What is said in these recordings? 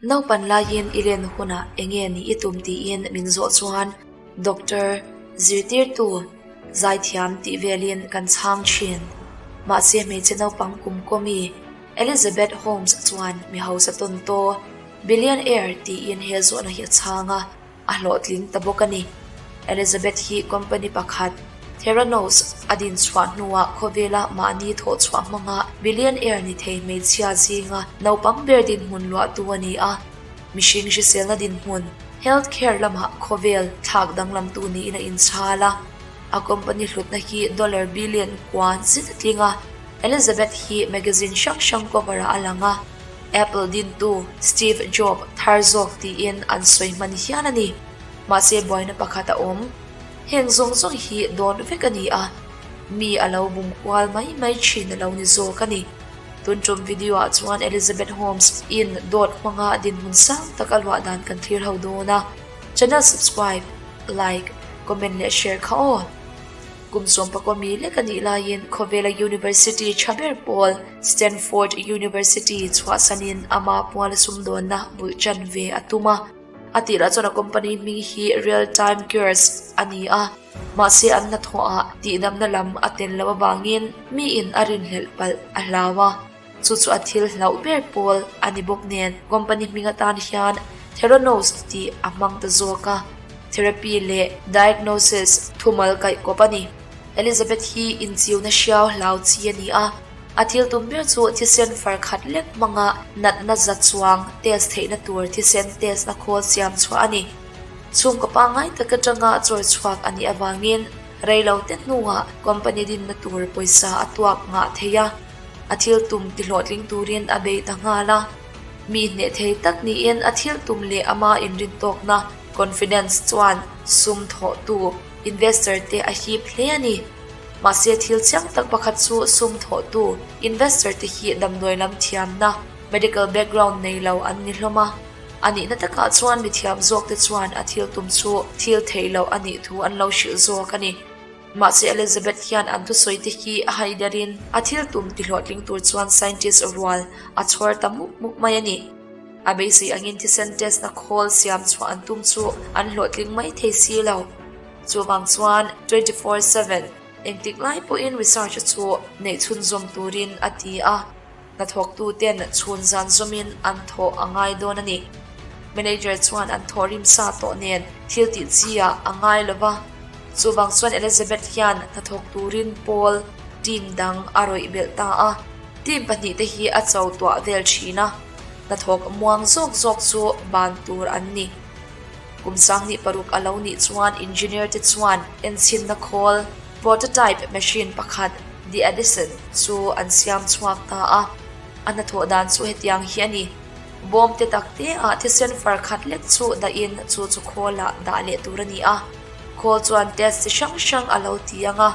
Naupan laiin i len hunah enge nih i tum tiin min zawh chuan Doctor, zirtirtu, zaithiam tih velin kan chhang thin. Mahse hmeichhe naupang kum kawmi Elizabeth Holmes chuan mi hausa tawn taw, billionaire tiin he zawhna hi a chhang a. A hlawhtling ta bawk a ni. Elizabeth hi company pakhat, Theranos, a din chhuah hnuah khawvela mahni thawh chhuah hmanga billionaire ni thei hmeichhia zinga naupang ber dinhmun luahtu a ni a. Mihring hriselna dinhmun, health care, lamah khawvel thlak danglamtu niin a inchhal a. A company hlutna hi dollar billion kua zet a tling a. Elizabeth hi magazine hrang hrang cover-ah a lang a. Apple dintu Steve Job thar zawk tiin an sawi hman hial a ni. Mahse buaina pakhat a awm. Heng zawng zawng hi dawn vek a ni a, mi a lo bum kual mai mai thin a lo ni zawk a ni. Tun tum video ah chuan Elizabeth Holmes in dawt hmanga dinhmun sang tak a luah dan kan thlir ho dawn a. Channel subscribe, like, comment leh share kha aw. Kum sawmpakaw mi lek a nih laiin khawvela university tha ber pawl Stanford University chhuahsanin ama puala sumdawnna bulh ṭan ve a tum a. A tirah chuan a company hming hi Real Time Cures a ni a, mahse an hnathawhah tihdamna lam a tel loh avangin miin a rinhlelh palh a hlau a. Chu chu a thil hlauh ber pawl a ni bawk nen company hming atan hian Theranos tih a hmang ta zawk a, therapy leh diagnosis thumal kaih kawp a ni. Elizabeth hi inchiuna hriau hlau chi a ni a, a thil tum ber chu thisen far khat lek hmanga natna za chuang test theihna tur thisen test na khawl siam chhuah a ni. Chhungkaw pangngai tak atanga chawi chhuak a nih avangin reilo te hnuah company dinna tur pawisa a tuak ngah thei a. A thil tum ti hlawhtling turin a bei ta nghal a. Mi hneh thei tak niin a thil tum leh ama inrintawkna, confidence, chuan sum thawhtu, investor, te a hip hle a ni. Mahse thil chiang tak pakhat chu sum thawhtu, investor, te hi damdawi lam thiamna, medical background, nei lo an ni hlawm a. A nihna takah chuan mithiam zawkte chuan a thil tum chu thil theih loh a nih thu an lo hrilh zawk a ni. Mahse Elizabeth hian an thusawi te hi a haiderin a thil tum ti hlawhtling tur chuan scientist rual a chhawr ta mup mup mai a ni. A beisei angin thisen test na khawl siam chhuah an tum chu an hlawhtling mai thei si lo. Chuvang chuan 24/7 engtik lai pawhin research chu neih chhunzawm turin a ti a. Hnathawktu ten chhun zan zawmin an thawh a ngai dawn a ni. Manager chuan an thawh rim sa tawh nen thil tih chi ah a ngai lo va. Chuvang chuan Elizabeth hian hnathawk turin pawl, team, dang a rawih belh ta a. Team pahnihte hi a cho tuah vel thin a. Hnathawk muang zawk zawk chu ban tur an ni. Kum sanghnih paruk a lo nih chuan engineer te chuan enchhinna khawl, prototype machine, pakhat, The Edison, chu an siam chhuak ta a. A hnathawh dan chu hetiang hi a ni. Bawm te tak te ah thisen far khat lek chu dahin chu chu khawlah dah leh tur a ni a. Khawl chuan test chi hrang hrang a lo ti ang a.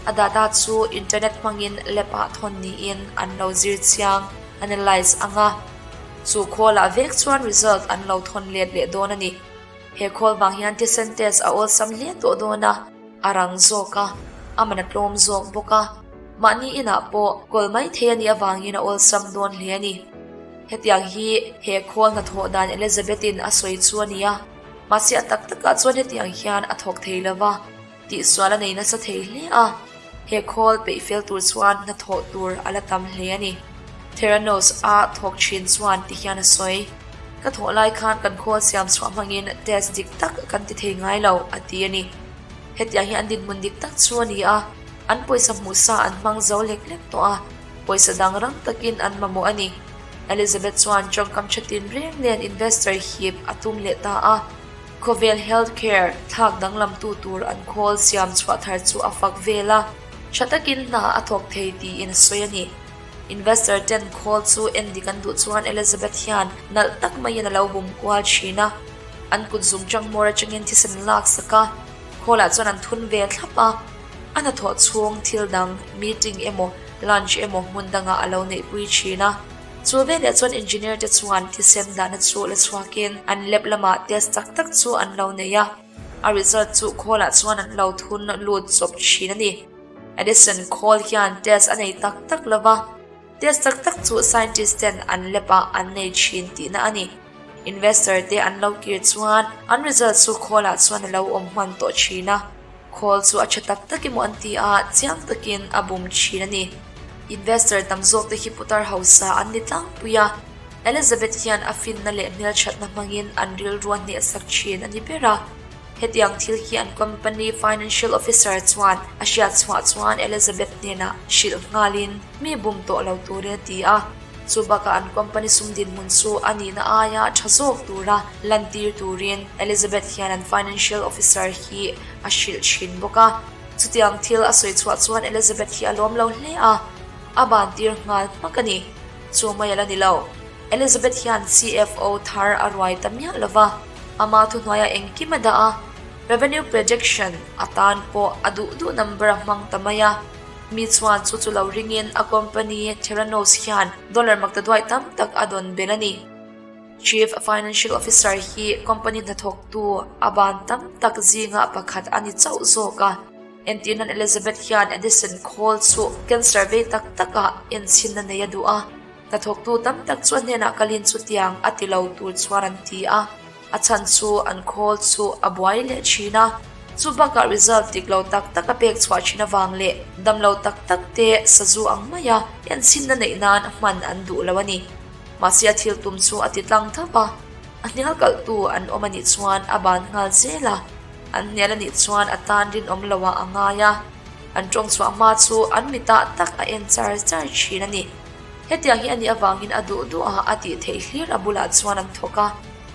A data chu internet hmangin lab ah thawn niin an lo zir chiang, analyse, ang a. Chu khawlah vek chuan result an lo thawn let leh dawn a ni. He khawl vang hian thisen test a awlsam hle tawh dawn a, a rang zawk a, a man a tlawm zawk bawk a. Mahni inah pawh kawl mai thei a nih avangin a awlsam dawn hle a ni. Hetiang hi he khawl hnathawh dan Elizabeth-in a sawi chu a ni a, mahse a tak takah chuan hetiang hian a thawk thei lo va, tihsual a nei nasa thei hle a. He khawl peih fel tur chuan hnathawh tur a la tam hle a ni. Theranos a thawk thin chuan ti hian a sawi. Ka thawh lai khan kan khawl siam chhuah hmangin test dik tak kan ti thei ngai lo, a ti a ni. Hetiang hi an dinhmun dik tak chu a ni a, an pawisa hmuh sa an hmang zo lek lek tawh a, pawisa dang rang takin an mamawh a ni. Elizabeth chuan tawngkam tha tinreng nen investor hip a tum leh ta a. Khawvel health care thlak danglamtu tur an khawl siam chhuah thar chu a fak vel a, tha takin hna a thawk thei tiin a sawi a ni. Investor ten khawl chu en dik an duh chuan Elizabeth hian nalh tak maiin a lo bum kual thin a, an kut zum chang hmawr atangin thisen lak sak a, khawlah chuan an thun ve thlap a. A hnathawh chhung thil dang, meeting emaw, lunch emaw hmun dangah a lo neihpui thin a. Chu veleh chuan engineer te chuan thisen dahna chu la chhuakin an lab lamah test tak tak chu an lo nei a, a result chu khawlah chuan an lo thun lut chawp thin a ni. Edison khawl hian test a nei tak tak lo va, test tak tak chu scientist ten an lab ah an nei thin tihna a ni. Investor te an lo kir chuan an result chu khawlah chuan a lo awm hman tawh thin a. Khawl chu a tha tak tak emaw an ti a, chiang takin a bum thin a ni. Investor tam zawk te hi putar hausa an ni tlangpui a, Elizabeth hian a finna leh hmelthatna hmangin an rilru a hnehsak thin a ni ber a. Hetiang thil hi an company financial officer chuan a hriat chhuah chuan Elizabeth hnenah hrilh nghalin mi bum tawh lo turin a ti a. Chu bakah an company sum dinhmun chu a nihna aia tha zawk tura lantir turin Elizabeth hian an financial officer hi a hrilh thin bawk a. Chutiang thil a sawi chhuah chuan Elizabeth hi a lawm lo hle a, a ban tir nghal hmak a ni. Chu mai a la ni lo. Elizabeth hian CFO thar a ruai ta miah lo va, ama thuhnuaiah engkim a dah a, revenue projection atan pawh a duh duh number a hmang ta mai a. Mi chuan chu chu lo ringin a company Theranos hian dollar maktaduai tam tak a dawn belh a ni. Chief Financial Officer hi company hnathawktu a ban tam tak zinga pakhat a ni chauh zawk a. Entirnan Elizabeth hian Edison khawl chu cancer vei tak takah enchhinna nei a duh a. Hnathawktu tam tak chu a hnenah kalin chutiang a ti lo tur chuan an ti a, a chhan chu an khawl chu a buai leh thin a. Chu bakah result dik lo tak tak a pek chhuah thin avang leh dam lo tak tak te sazu ang maia enchhinna neih nan hman an duh lo a ni. Mahse a thil tum chu a ti tlang thap a, a hnial kalhtu an awm a nih chuan a ban nghal zel a, an hnial a nih chuan a tan rinawm loah a ngai a, an tawng chhuah hma chu an mitah tak a en char char thin a ni. Hetiang hi a nih avangin a duh duh a, a tih theih hlir a bulah chuan an thawk a,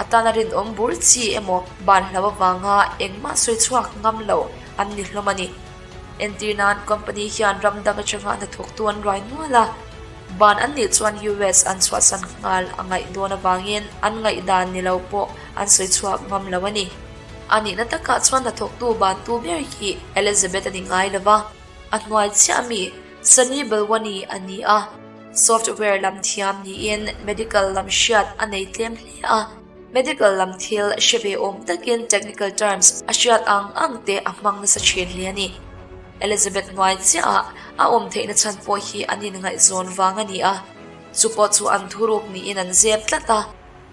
a tana rinawm bur chi emaw ban hlo avanga engmah sawi chhuak ngam lo an ni hlawm a ni. Entir nan company hian ram dang atanga hnathawktu an ruai nual a, ban an nih chuan US an chhuahsan nghal a ngaih dawn avangin an ngaihdan ni lo pawh an sawi chhuak ngam lo a ni. A nihna takah chuan hnathawktu bantu ber hi Elizabeth a ni ngai lo va, a hnuai chiah ami Sunny Balwani a ni a, software lam thiam niin medical lam hriat a nei tlem hle a, medical lam thil hre ve awm takin technical terms a hriat ang ang te a hmang nasa thin hle a ni. Elizabeth hnuai chiahah a awm theihna chhan pawh hi an inngaihzawn vang a ni a, chu pawh chu an thuruk niin an zep tlat a.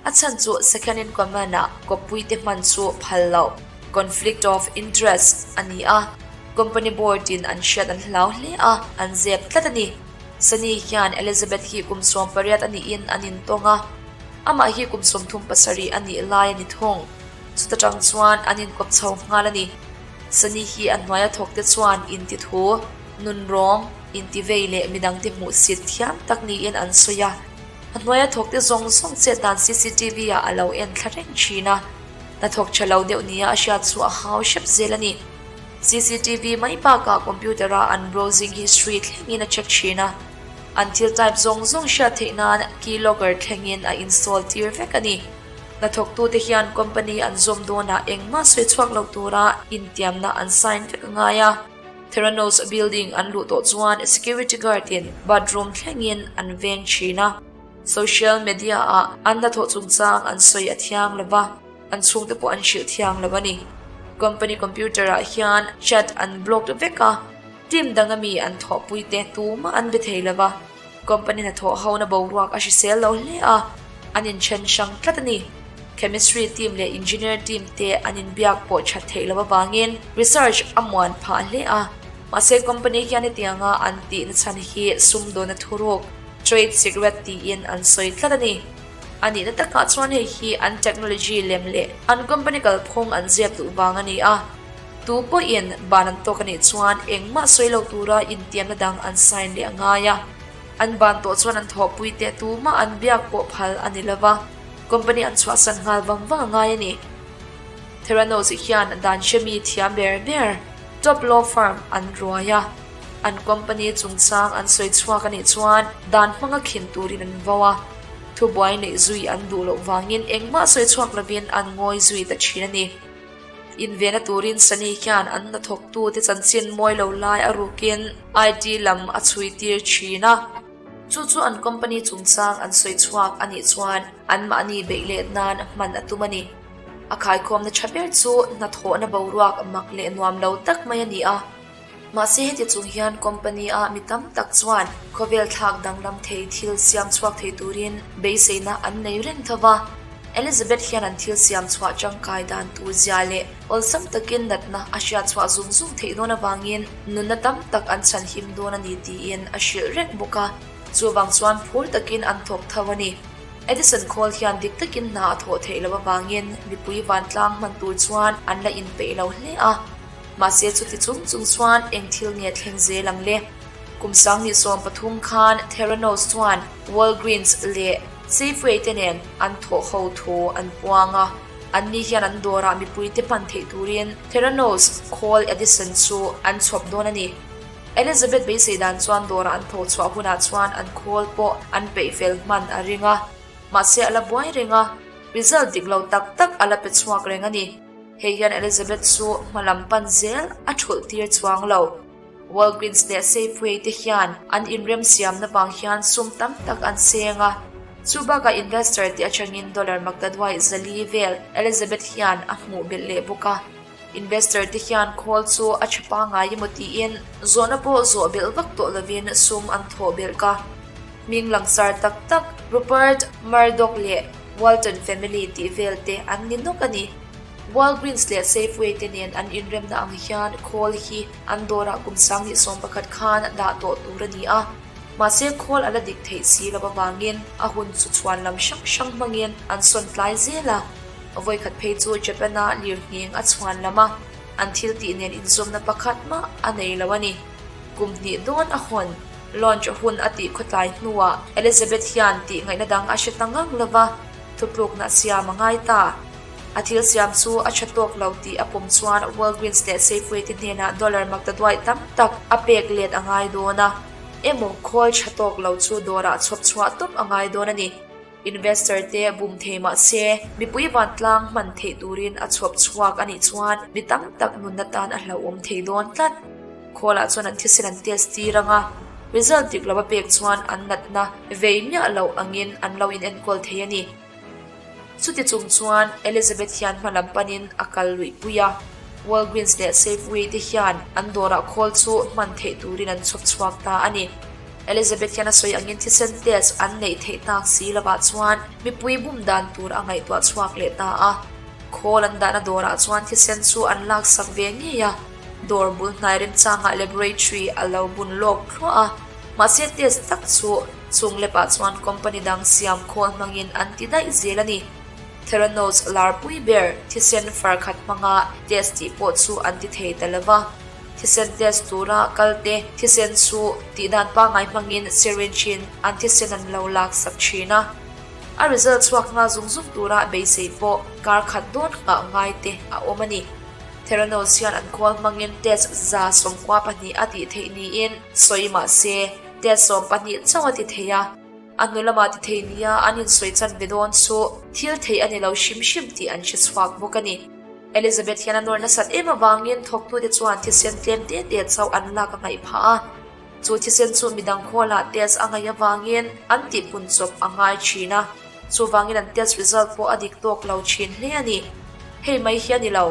A chhan chu second in command ah kawppuite hman chu phal loh, conflict of interest, a ni a, company board in an hriat an hlau hle a, an zep tlat a ni. Sunny hian Elizabeth hi kum 18 a niin an intawng a, amah hi kum 37 a nih lai a ni thung. Chuta tang chuan an inkawp chho nghal a ni. Sunny hi a hnuaia thawkte chuan intithu, nunrawng, intivei leh midangte hmuhsit thiam tak niin an sawi a. A hnuaia thawkte zawng zawng chet dan cctv ah a lo en thla reng thin a, hnathawk tha lo deuh nia a hriat chu a hau hrep zel a ni. Cctv mai bakah computer a an browsing history thlengin a check thin a, an thil type zawng zawng hriat theih nan keylogger thlengin a install tir vek a ni. Hnathawktute hian company an zawm dawnah engmah sawi chhuak lo tura intiamna an sign vek a ngai a. Theranos building an luh tawh chuan security guard in bathroom thlengin an veng thin a, social media ah an hnathawh chungchang an sawi a thiang lo va, an chhungte pawh an hrilh thiang lo a ni. Company computer ah hian chat an blocked vek a, team dang ami an thawhpui te tumah an be thei lo va. Company hnathawh hona boruak a hrisel lo hle a, an inthen hrang tlat a ni. Chemistry team leh engineer team te an inbiak pawh that theih loh avangin research a muan phah hle a. Mahse company hian hetianga an tihna chhan hi sumdawna thuruk, trade secret tiin an sawi tlat a ni. A nihna takah chuan hei hi an technology lem leh an company kalphung an zep duh vang a ni a. Tu pawhin ban an tawk a nih chuan engmah sawi lo tura intiamna dang an sign leh a ngai a. An ban tawh chuan an thawhpui te tumah an biak pawh phal a ni lova, company an chhuahsan nghal vang vang a ngai a ni. Theranos hian dan hremi thiam ber ber top law firm an ruai a, an company chungchang an sawi chhuak a nih chuan dan hmanga khin turin an vo a, thubuai neih zui an duh loh vangin engmah sawi chhuak lovin an ngawi zui ta thin a ni. Invena turin Sunny hian an hnathawktute chanchin mawi lo lai a rukin IT lam a chhui tir thin a. Chu chu an company chungchang an sawi chhuak a nih chuan anmahni beih let nan hman a tum a ni. A khaikhawmna tha ber chu hnathawhna boruak mak leh nuam lo tak mai a ni a. Mahse heti chung hian company a mi tam tak chuan khawvel thlak danglam thei thil siam chhuak thei turin beiseina an nei reng tho va. Elizabeth hian an thil siam chhuah tangkai dan tur zia leh awlsam takin natna a hriat chhuah zung zung theih dawn avangin nunna tam tak an chhanhim dawn a ni tiin a hrilh reng bawk a, chuvang chuan phur takin an thawk tho a ni. Edison khawl hian dik takin hna a thawh theih loh avangin mipui vantlang hman tur chuan an la inpeih lo hle a. Mahse chuti chung chung chuan eng thil nge thleng zel ang le? Kum 2013 khan Theranos chuan Walgreens leh Safeway te nen an thawh ho thu an puang a. Anni hian an dawrah mipuite hman theih turin Theranos khawl Edison chu an chhawp dawn a ni. Elizabeth beisei dan chuan dawrah an thawh chhuah hunah chuan an khawl pawh an peih fel hman a ring a. Mahse a la buai reng a, result dik lo tak tak a la pe chhuak reng a ni. Hei hian Elizabeth chu hma lam pan zel a thulh tir chuang lo. Walgreens leh Safeway te hian an inremsiamna vang hian sum tam tak an seng a. Chu bakah investor te atangin dollar maktaduai zali vel Elizabeth hian a hmuh belh leh bawk a. Investor te hian khawl chu a tha pangngai emaw tiin zawhna pawh zawh belh vak tawh lovin sum an thawh belh ka. Hming langsar tak tak Rupert Murdoch leh Walton family tih vel te an ni nawk a ni. Walgreens leh Safeway te nen an inremna ang hian khawl hi an dawrah kum 2011 khan dah tawh tur a ni a. Mahse khawl a la dik theih si lo avangin a hun chu chhuan lam hrang hrang hmangin an sawn tlai zel a. Vawikhat phei chu Japan-a lirnghing a chhuan lam a, an thil tih nen inzawmna pakhat mah a nei lo a ni. Kum hnih dawn a hawn, launch hun a tih khawtlai hnuah Elizabeth hian tih ngaihna dang a hre ta ngang lo va, thutlukna a siam a ngai ta. A thil siam chu a tha tawk lo tih a pawm chuan Walgreens leh Safeway te hnenah dollar maktaduaih tam tak a pek let a ngai dawn a, emaw khawl tha tawk lo chu dawrah chhawp chhuah tawp a ngai dawn a ni. Investor te bum thei mah se, mipui vantlang hman theih turin a chhawp chhuak a nih chuan mi tam tak nunna tan a hlauhawm thei dawn tlat. Khawlah chuan an thisen an test tir ang a, result dik lo a pek chuan an natna vei miah loh angin an lo inenkawl thei a ni. Chuti chung chuan Elizabeth hian hma lam panin a kal luih pui a, Walgreens leh Safeway te hian an dawrah khawl chu hman theih turin an chhawp chhuak ta a ni. Elizabeth hian a sawi angin thisen test an neih theih tak si lovah chuan mipui bum dan tur a ngaihtuah chhuak leh ta a. Khawl an dahna dawrah chuan thisen chu an laksak ve ngei a, dawr bul hnai remchangah laboratory a lo bun lawk thluah a, mahse test tak chu chung lepah chuan company dang siam khawl hmangin an ti daih zel a ni. Theranos larpui ber thisen far khat hmanga test tih pawh chu an ti thei ta lo va. Thisen test tura kalte thisen chu tihdan pangngai hmangin syringe-in an thisen an lo laksak thin a. A result chhuak nghal zung zung tura beisei pawh kar khat dawn nghah ngai te a awm a ni. Theranos hian an khawl hmangin test 92 a tih theih niin sawi mah se, test 12 chauh a ti thei a. A hnu lamah ti thei nia an insawi chan ve dawn chu thil theih a ni lo hrim hrim tih an hre chhuak bawk a ni. Elizabeth hian a nawr nasat em avangin thawktute chuan thisen tlem te te chauh an lak a ngaih phah a. Chu thisen chu midang khawlah test a ngaih avangin an tihpun chawp a ngai thin a, chuvangin an test result pawh a dik tawk lo thin hle a ni. Hei mai hi a ni lo,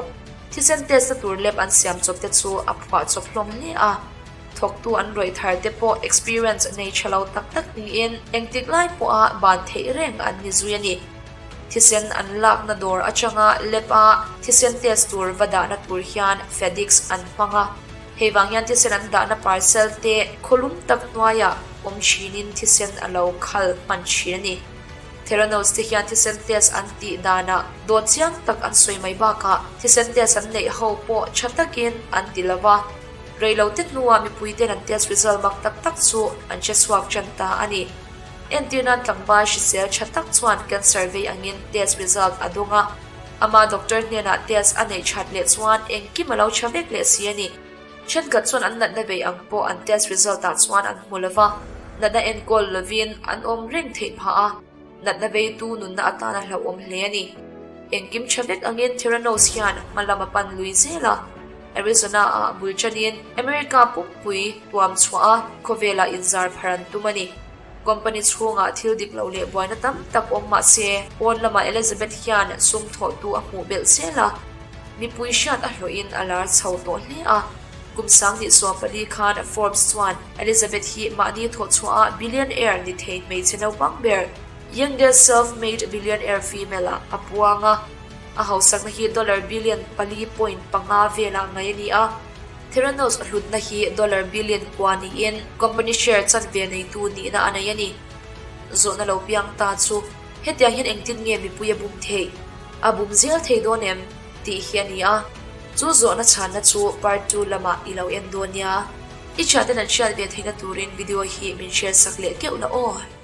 thisen test na tur lab an siam chawp te chu a phuah chawp hlawm hle a. Thawktu an rawih thar te pawh experience nei tha lo tak tak niin engtik lai pawha ban theih reng an ni zui a ni. Thisen an lakna dawr atanga lab a thisen test tur va dahna tur hian FedEx an hmang a. Hei vang hian thisen an dahna parcel te khawlum tak hnuaiah awm thinin thisen a lo khal hman thin a ni. Theranos te hian thisen test an tih danah dawt chiang tak an sawi mai bakah thisen test an neih ho pawh tha takin an ti lo va. Reilote hnuah mipuiten an test result mak tak tak chu an hre chhuak tan ta a ni. Entir nan tlangval hrisel tha tak chuan cancer vei angin test result a dawng a, ama doctor hnenah test a neih that leh chuan engkim a lo tha vek leh si a ni. Thenkhat chuan an natna vei ang pawh an test result ah chuan an hmu lo va, natna enkawl lovin an awm reng theih phah a, natna veitu nunna atan a hlauhawm hle a ni. Engkim tha vek angin Theranos hian hma lam a pan lui zel a, Arizona-ah bul tanin America pumpui tuam chhuah a, khawvelah inzar phar an tum a ni. Company chhungah thil dik loh leh buaina tam tak awm mah se, pawn lamah Elizabeth hian sum thawhtu a hmuh belh zel a, mipui hriat a hlawhin a lar chho tawh hle a. Kum 2014 khan Forbes chuan Elizabeth hi mahni thawhchhuaha billionaire ni thei hmeichhe naupang ber. Youngest self-made billionaire female ah a puang a, a hausakna hi dollar billion 4.5 velah ngaih a ni a. Theranos hlutna hi dollar billion kua niin company share chanve neitu nihna a nei a ni. Zawhna lo piang ta chu hetiang hian engtin nge mipui a bum theih? A bum zel thei dawn em? tih hi a ni a. Chu zawhna chhanna chu part 2 lamah i lo en dawn nia. I thianten an hriat ve theihna turin video hi min share sak leh keuh la aw.